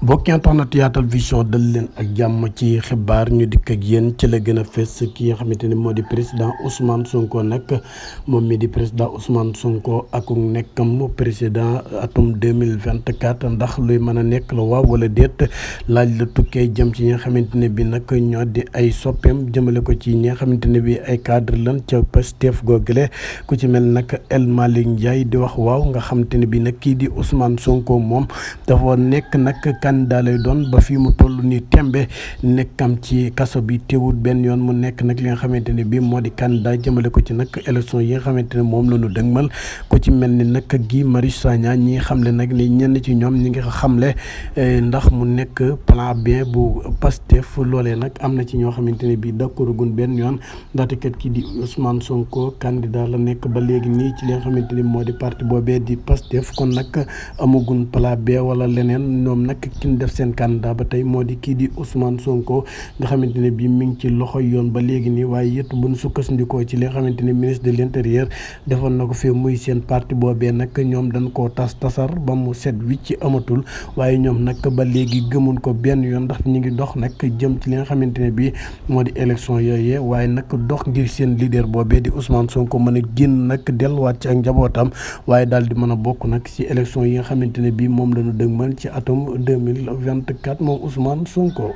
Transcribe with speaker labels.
Speaker 1: mbokk internet Yaatal Vision dal leen ak jàmm ci xibaar ñu dikk ak yéen ci la gën a fës ki nga xamante ni moo di président Ousmane Sonko nag moom mi di président Ousmane Sonko ak nekkam président atum 2024 ndax luy mën a nekk la waaw wala déet laaj la tukkee jëm ci ñi nga xamante ne bi nag ñoo di ay soppeem jëmale ko ci ñi nga xamante ne bi ay cadre lan ca Pastef googale ku ci mel nag El Malick Ndiaye di wax waaw nga xamante ne bi nag kii di Ousmane Sonko moom dafa nekk nag candidat lay doon ba fii mu toll nii tembe nekkam ci kaso bi teewut benn yoon mu nekk nag li nga xamante ne bii moo di candidat jëmale ko ci nag élection yi nga xamante ne moom la ñu dëgmal ku ci mel ni nag Guy Marius Sagna ñi xamle nag ni ñenn ci ñoom ñi ngi xamle ndax mu nekk plan B bu Pastef loolee nag am na ci ñoo xamante ne bii d'accord gun benn yoon ndaxte kat kii di Ousmane Sonko candidat la nekk ba léegi nii ci li nga xamante ni moo di parti boobee di Pastef kon nag amagun plan B wala leneen ñoom nag ki ñu def seen candidat ba tey moo di kii di Ousmane Sonko nga xamante ne bii mi ngi ci loxo yoon ba léegi nii waaye it bu ñu sukkandikoo ci li nga xamante ni ministre de l'intérieur defoon na ko fii muy seen parti boobee nag ñoom dañ koo tasar ba mu set wicc amatul waaye ñoom nag ba léegi gëmun ko benn yoon ndax ñu ngi dox nag jëm ci li nga xamante ne bii moo di élection yooyee waaye nag dox ngir seen leader boobee di Ousmane Sonko mën a génn nag delluwaat ci ak njabootam waaye daal di mën a bokk nag ci élection yi nga xamante ne bii moom la ñu dëgmal ci atum 2024 moom Ousmane Sonko.